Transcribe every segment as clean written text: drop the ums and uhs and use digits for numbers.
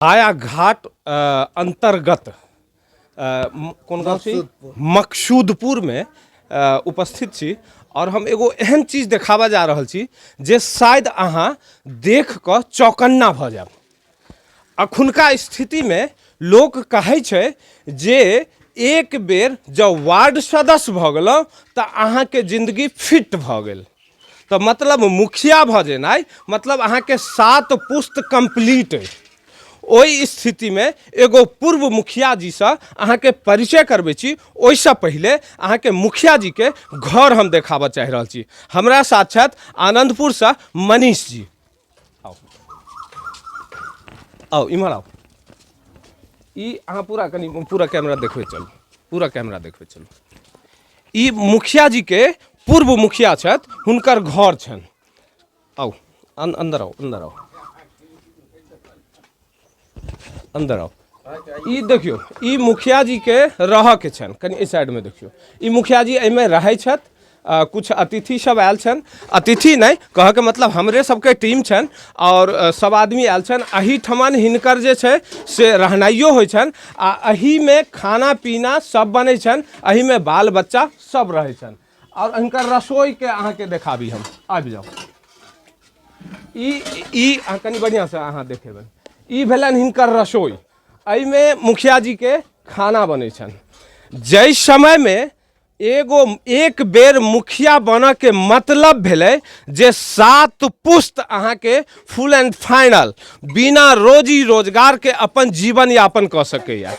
हायाघाट अन्तर्गत कोन गाँव छै? मकसूदपुरमे उपस्थित छी आओर हम एगो एहन चीज देखाबऽ जा रहल छी जे शायद अहाँ देख कऽ चौकन्ना भऽ जायब। अखुनका स्थितिमे लोक कहै छै जे एक बेर जँ वार्ड सदस्य भऽ गेलहुँ तऽ अहाँके जिन्दगी फिट भऽ गेल, तऽ मतलब मुखिया भऽ जेनाइ मतलब अहाँके 7 पुस्त कम्प्लीट अइ। ओहि स्थितिमे एगो पूर्व मुखिया जीसँ अहाँके परिचय करबै छी। ओहिसँ पहिले अहाँके मुखिया जीके घर हम देखाबऽ चाहि रहल छी। हमरा साथ छथि आनन्दपुरसँ मनीष जी। आउ आउ, इम्हर आउ। ई अहाँ पूरा कनि पूरा कैमरा देखबै चलू, पूरा कैमरा देखबै चलू। ई मुखिया जीके पूर्व मुखिया छथि, हुनकर घर छनि। आउ अन्दर आउ, अन्दर आउ, अन्दर आउ। ई देखियौ, ई मुखिया जीके रहऽके छनि। कनि एहि साइडमे देखियौ, ई मुखिया जी एहिमे रहै छथि। कुछ अतिथि सब आयल छनि, अतिथि नहि कहऽके मतलब हमरे सबके टीम छनि आओर सब आदमी आयल छनि। एहिठमन हिनकर जे छै से रहनाइयो होइ छनि आ एहिमे खाना पीना सब बनै छनि, एहिमे बाल बच्चा सब रहै छनि। आओर हिनकर रसोईके अहाँके देखाबी हम, आबि जाउ। ई अहाँ कनि बढ़िआँसँ अहाँ देखेबै। ई भेलनि हिनकर रसोई, एहिमे मुखिया जीके खाना बनै छनि। जाहि समयमे एगो एक बेर मुखिया बनऽके मतलब भेलै जे 7 पुस्त अहाँके फुल एंड फाइनल बिना रोजी रोजगारके अपन जीवन यापन कऽ सकैए,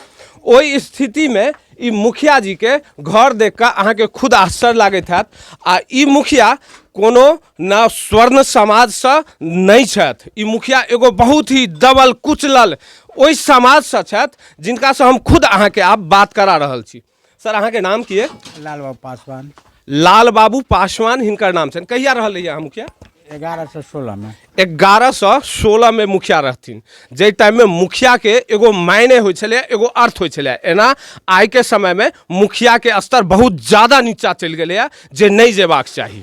ओहि स्थितिमे ई मुखिया जीके घर देख कऽ अहाँके खुद आश्चर्य लागैत हैत। आ ई मुखिया कोनो न स्वर्ण समाजसँ नहि छथि, ई मुखिया एगो बहुत ही दबल कुचलल ओहि समाजसँ छथि जिनकासँ हम खुद अहाँके आब बात करा रहल छी। सर, अहाँके नाम की है? लाल बाबू पासवान। लाल बाबू पासवान हिनकर नाम छनि। कहिया रहल रहियै अहाँ मुखिया? 1116 में। 1116 में मुखिया रहथिन। जाहि टाइममे मुखियाके एगो मायने होइ छलै, एगो अर्थ होइ छलै, एना आइके समयमे मुखियाके स्तर बहुत ज्यादा नीचा चलि गेलैए जे नहि जेबाक चाही।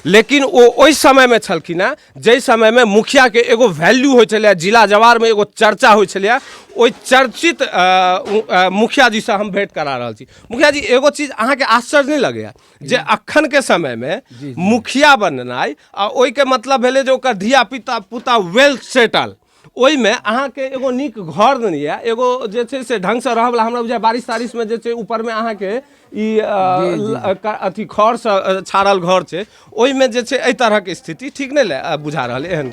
लेकिन ओ ओहि समयमे छलखिन हेँ जाहि समयमे मुखियाके एगो वैल्यू होइ छलै, जिला जवारमे एगो चर्चा होइ छलै। ओहि चर्चित मुखिया जीसँ हम भेँट करा रहल छी। मुखिया जी, एगो चीज अहाँके आश्चर्य नहि लगैए जे अखनके समयमे मुखिया बननाइ आ ओहिके मतलब भेलै जे ओकर धिया पिता पुता वेल सेटल, ओहिमे अहाँके एगो नीक घर नहि यऽ, एगो जे छै से ढङ्गसँ रहऽवला, हमरा बुझाइ बारिश तारिशमे जे छै ऊपरमे अहाँके ई अथी खरसँ छाड़ल घर छै, ओहिमे जे छै एहि तरहक स्थिति ठीक नहि बुझा रहल एहन।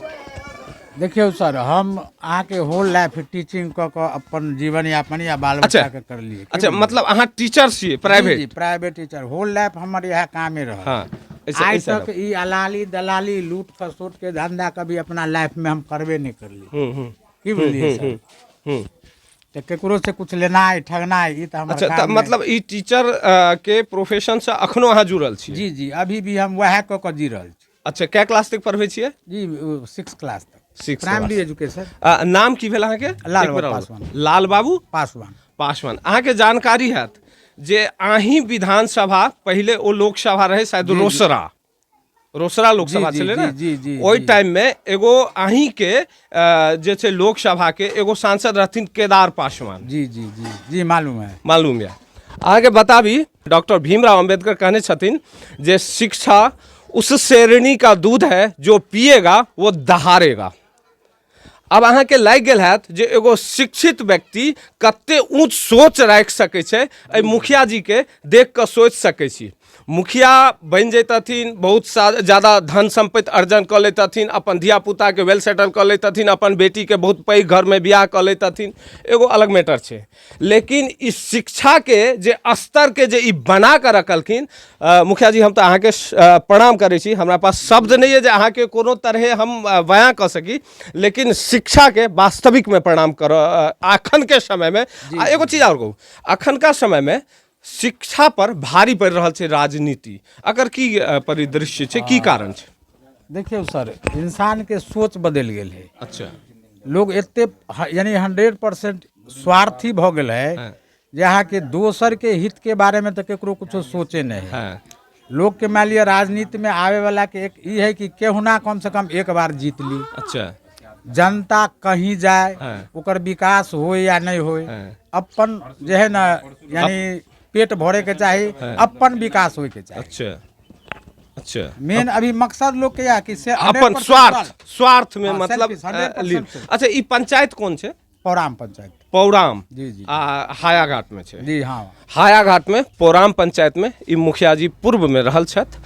देखियौ सर, हम अहाँके होल लाइफ टीचिंग कऽ कऽ अपन जीवन यापन या बाल बच्चाके करलियै। अच्छा, मतलब अहाँ टीचर छियै? Private? Private teacher, whole life हमर इएह कामे रहल। आइ तक ई अलाली दलाली लूट खसोट के धंधा कभी अपना लाइफ में हम करबे नहीं करली। की बुझलियै सर? तऽ केकरो से कुछ लेनाइ ठगनाइ ई तऽ हमर अच्छा, तऽ काम नहि। मतलब ई टीचर के प्रोफेशन से अखनो अहाँ जुड़ल छी? जी जी, अभी भी हम वएह कऽ कऽ जी रहल छी। अच्छा, कै क्लास तक पढ़बै छियै? जी, 6 क्लास तक। 6 प्राइमरी एजुकेशन। नाम की भेल अहाँके? लाल एक बेर बाबू और। पासवान। लाल बाबू पासवान। पासवान। अहाँके जानकारी हैत जे अहीं विधानसभा पहिले ओ लोकसभा रहै शायद, रोसड़ा, रोसड़ा लोकसभा छलै ने? जी, जी, ओहि जी। टाइम में एगो अहीं के जे छै लोकसभा के एगो सांसद रहथिन केदार पासवान। जी जी जी जी, मालूम है। मालूम है। अहाँके बताबी, डॉक्टर भीमराव अम्बेडकर कहने छथिन जे शिक्षा उस शेरनी का दूध है जो पिएगा वो दहाड़ेगा। आब अहाँके लागि गेल हैत जे एगो शिक्षित व्यक्ति कते ऊँच सोच राखि सकै छै, एहि मुखिया जीके देख कऽ सोचि सकै छी। मुखिया बनि जैतथिन, बहुत ज्यादा धन सम्पत्ति अर्जन कऽ लैतथिन, अपन धियापुताके वेल सेटल कऽ लैतथिन, अपन बेटीके बहुत पैघ घरमे बियाह कऽ लैतथिन, एगो अलग मैटर छै। लेकिन ई शिक्षाके जे स्तरके जे ई बना कऽ रखलखिन मुखिया जी, हम तऽ अहाँके प्रणाम करै छी। हमरा पास शब्द नहि अइ जे अहाँके कोनो तरहे हम बयाँ कऽ सकी, लेकिन शिक्षाके वास्तविकमे प्रणाम करऽ अखनके समयमे। आ एगो चीज आओर कहू, अखनका समयमे शिक्षा पर भारी पड़ि रहल छै राजनीति, एकर की परिदृश्य छै, की कारण छै? देखियौ सर, इंसानके सोच बदलि गेल है। अच्छा। लोग एते यानी 100% स्वार्थी भऽ गेल है जे अहाँके दोसरके हितके बारेमे तऽ केकरो कुछो सोचे नहि है। लोकके मानि लिअ राजनीतिमे आबैवलाके एक ई है कि केहुना कमसँ कम एक बार जीत ली। अच्छा। जनता कहीं जाय, ओकर विकास होय या नहि होय, अपन जे है ना यानी पेट भरे के चाही, अपन विकास होय के चाही। अच्छा अच्छा। मेन अभी मकसद लोग के यह कि से अपन 100% स्वार्थ, स्वार्थ में हाँ, मतलब selfish, 100% लीन। अच्छा, ई पंचायत कोन छै? पौराम पंचायत। पौराम। जी जी। आ हायाघाट में छै? जी हाँ। हायाघाट में पौराम पंचायत में ई मुखिया जी पूर्व में रहल छथि।